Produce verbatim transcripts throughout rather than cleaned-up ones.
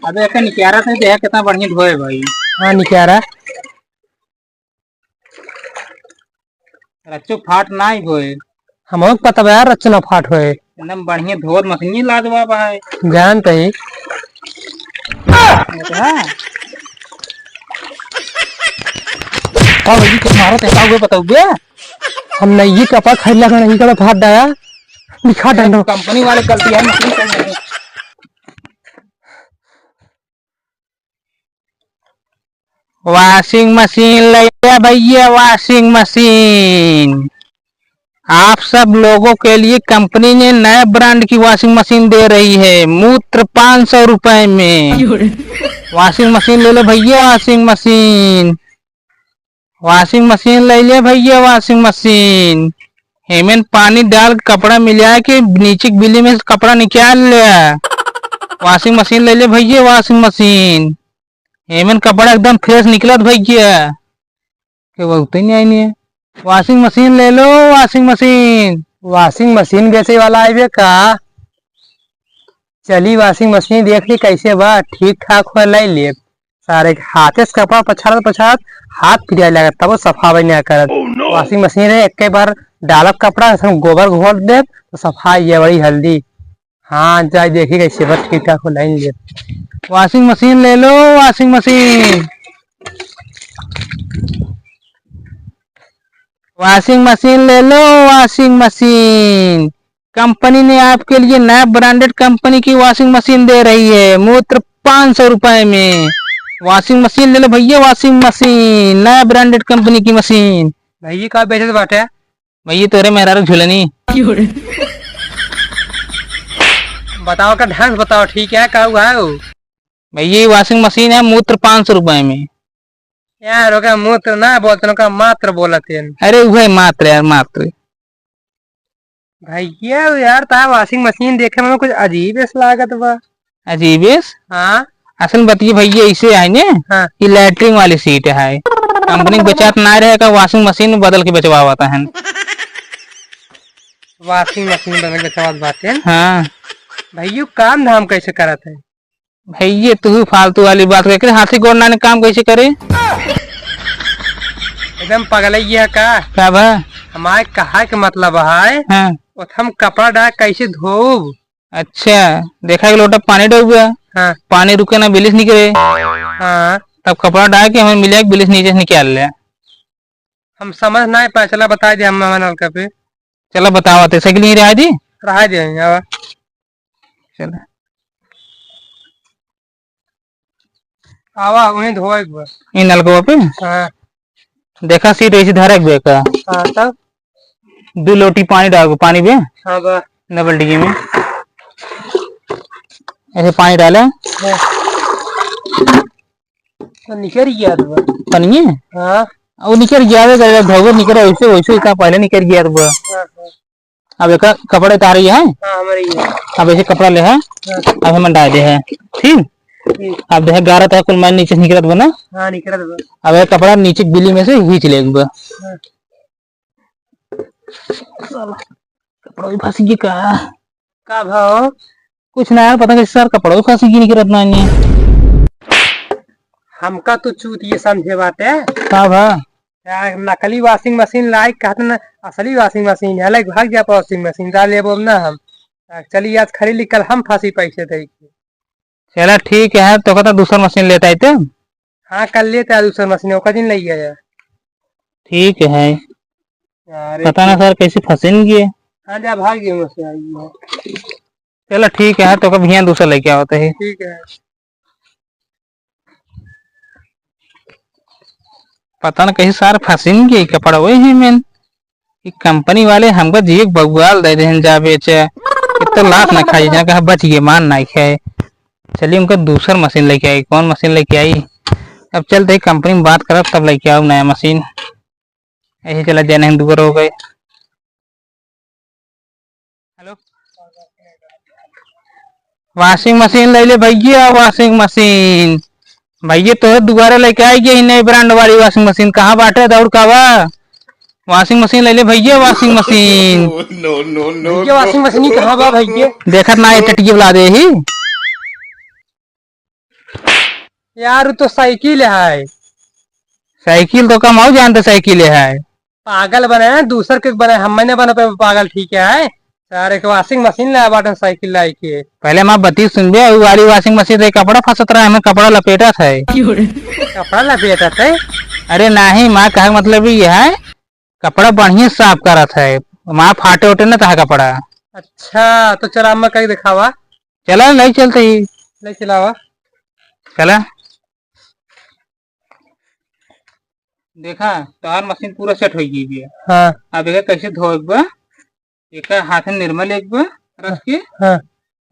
अबे एके निकारा से देख कितना बढ़िया धोए भाई। हाँ, निकारा। रच्चो फाट नाई होए। हमहू के पता बा यार, रच्चो ना फाट होए। एकदम बढ़िया धोत मशीन लाजवाब है। जानत ही। हाँ। का भाई, के मारत है, का हुआ बताओ बे? हम नहीं, ये कपड़ा खरीद ला, नहीं कपड़ा फाट डाया। दिखा डंडो। कंपनी वाले गलती है, मशीन कंपनी। Washing machine ले लिया भैया, washing machine। आप सब लोगों के लिए कंपनी ने नए ब्रांड की washing machine दे रही है, मूत्र पाँच सौ रुपए में। Washing machine ले लो भैया, washing machine। Washing machine ले ले भैया, washing machine। हेमन पानी डाल के कपड़ा मिला के नीचे के बिली में से कपड़ा निकाल ले। Washing machine ले ले भैया, washing machine। हेमन कपड़ा एकदम fresh निकलत भैया। के बहुते नहीं आई नहीं है। Washing machine ले लो, washing machine। Washing machine बेचे वाला आइबे का? चली washing machine देख ली कैसे बा, ठीक ठाक हो लाई ले। सारे के हाथे से कपड़ा पछाड़त पछाड़त हाथ पिराए लागत, तब सफा बनिया करत। Oh no! Washing machine है, एक बार डालब कपड़ा, ऐसा गोबर घोल देब तो सफा ये बड़ी हल्दी। हाँ, जाए देखी कैसे बस ठीक ठाक हो लाइन ले। Washing machine ले लो, washing machine। Washing machine ले लो, washing machine। कंपनी ने आपके लिए नया ब्रांडेड कंपनी की washing machine दे रही है, मूत्र पाँच सौ रुपए में। Washing machine ले लो भैया, washing machine, नया ब्रांडेड कंपनी की मशीन। भैया, का बेचत बाटे? भैया, तोरे मेहरारू झुलनी। बताओ का ढंग से बताओ, ठीक है, का हुआ है वो? भैया, ये washing machine है, मूत्र पाँच सौ रुपए में। यार, ओका मूत्र ना बोलते, ओका मात्र बोलते हैं। अरे, वह मात्र यार, मात्र। भैया यार, ता washing machine देखे में कुछ अजीब से लागत बा। अजीब से? हाँ। असल बतिये भैया, ऐसे है ने, हाँ। ये latrine वाली seat है। कंपनी के बेचात ना रहे का, washing machine में बदल के बेचवावत है। Washing machine बदल के बेचवात बाटे। हाँ। भैया, काम धाम कैसे करत है? भैया, तू फालतू वाली बात करके हाथी गोड़ नाने काम कैसे करे? एकदम पगलैया का? का बा? हमारे कहा के मतलब है, हाँ। ओत हम कपड़ा डाल कैसे धोब? अच्छा, देखा एक लोटा पानी डाल हुआ, हाँ। पानी रुके ना, बिलिस निकले। हाँ। तब कपड़ा डाल के हमें मिले, बिलिस नीचे से निकाल ले। हम समझ ना पाए, चला बता दे हम नलका पे। चला बतावा, ते साइकिल यहीं रहा दी? रहा दे, आवा। चला। आवा, वहीं धोए एक बार। इन नलकवा पे? हाँ। देखा, seat ऐसे धरे एक बेर का। हाँ, तब? दो लोटी पानी डाल, पानी बे? हाँ, बा। Double D में। ऐसे पानी डाले। हाँ। तो निकल गया तो बा। पनिये? हाँ। वो निकल गया, जब धोबे निकले, वैसे, वैसे इतना पहले निकल गया तो बा। हाँ, हाँ। अब एक कपड़ा उतारी है। हाँ, हमारी है। अब ऐसे कपड़ा ले है। हाँ। अब हम डाल दे है। ठीक? ठीक। अब देखे गारत है, कुल मैल नीचे निकलत बा ना। हाँ, निकलत बा। अब ये कपड़ा नीचे बिली में से खींच ले एक बार। हाँ। साला, कपड़ा भी फंस गया का? का भाव? कुछ ना यार, पता नहीं सर, कपड़ा भी फंस गया निकलत ना है। हमका तो चूतिया समझे बाटे। का भा? यार, नकली washing machine लाई, कहत ना असली washing machine है, लाइक भाग जा washing machine, ता लेबो ना हम। आ, चली आज खरीद ली, कल हम फंसी पैसे दे के। चला ठीक है, तो कहता दूसर मशीन लेता है ते? हाँ, कल लेता है दूसर मशीन, ओकर दिन ले आया। ठीक है। अरे पता ना ठीक। सर, कैसे फंसेंगे। हाँ, जा भाग गए मशीन आई है। चला ठीक है, तो कब भैया दूसरा लेके आवत है। ठीक है। पता न कहीं सार फंसिन के कपड़ा वही है मेन। ई कंपनी वाले हमका जिए के बउआल दे देहन जा बेचे। एक तो लात ना खाई, जहाँ कहा बच गए, मान ना खाए। चलिए उनका दूसर मशीन लेके आई, कौन मशीन लेके आई? अब चलते ही कंपनी में बात करब, तब लेके आओ नया मशीन। यही चला देने हैं, दुबर हो गए। हेलो, वॉशिंग मशीन ले ले भैया, वॉशिंग मशीन। भैया, तोहरे दुआरे लेके आई गई नई ब्रांड वाली वॉशिंग मशीन। कहाँ बाटे, दौड़ का बा? वॉशिंग मशीन ले ले भैया, washing machine. No, no, no, भैया, नो। वॉशिंग मशीन कहाँ बा भैया? देखत ना, ये टटिया बुला दे ही। यार, उ तो साइकिल है। साइकिल तो कम आऊ जानते, साइकिल है। पागल बने हैं, दूसर के बने, हम नहीं बने पे पागल, ठीक है? सारे के washing machine लाया बाटे, साइकिल लाई के। पहले माँ बती सुनबे, उ वाली washing machine रे कपड़ा फंसत रहा, हमें कपड़ा लपेटत है। कपड़ा लपेटत है? अरे नहीं माँ, कहे के मतलब ये है, कपड़ा बढ़िया साफ करत है, माँ फाटे उटे न तहा कपड़ा। अच्छा, तो चला, मैं कहीं दिखावा। चला, नहीं चलते ही। नहीं चलावा। चला। देखा, तोहार मशीन पूरा set होइ गई है। हाँ। अब एका कैसे धोएक बा? एका हाथ में निरमा लेक बा, रस के। हाँ।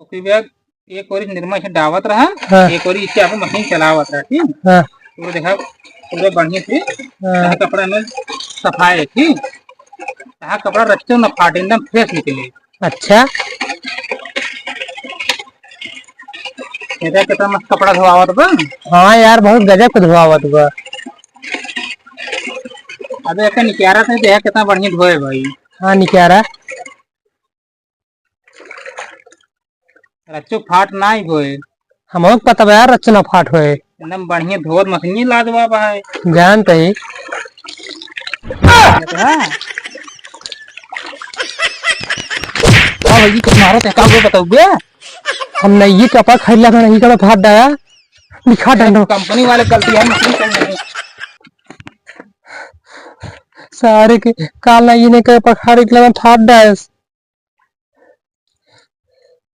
ओकरे बाद एक ओरी निरमा ऐसे डावत रहा, हाँ। एक ओरी इसे आप मशीन चलावत रहा, ठीक? हाँ। पूरा देखा, पूरा बढ़िया से हाँ। कपड़ा में सफाई है, ठीक? कपड़ा रच्चो न फाटे, एकदम fresh निकले। अच्छा। ये देख, कितना मस्त कपड़ा धोआवत बा। हाँ यार, बहुत गजब के धोआवत बा। अबे, एका निकारा तो देख, कितना बढ़िया धोए भाई। हाँ, निकारा। रच्चो फाट ना ही होए। हमहू के पता बा यार, रच्चो ना फाट होए। एकदम बढ़िया धोवत मशीन लाजवाब है। जानते ही। हाँ। का भौजी, कुछ मारो ते, का हुआ बताओ बे? हम नहीं, ये कपड़ा खरीद ला, नहीं, ये कपड़ा फाट डाया। दिखा डंडो। कंपनी वाले गलती है, मशीन चल रही है। सारे के काल ना, ये नहीं, कपड़ा खरीद ला, फाट डाया।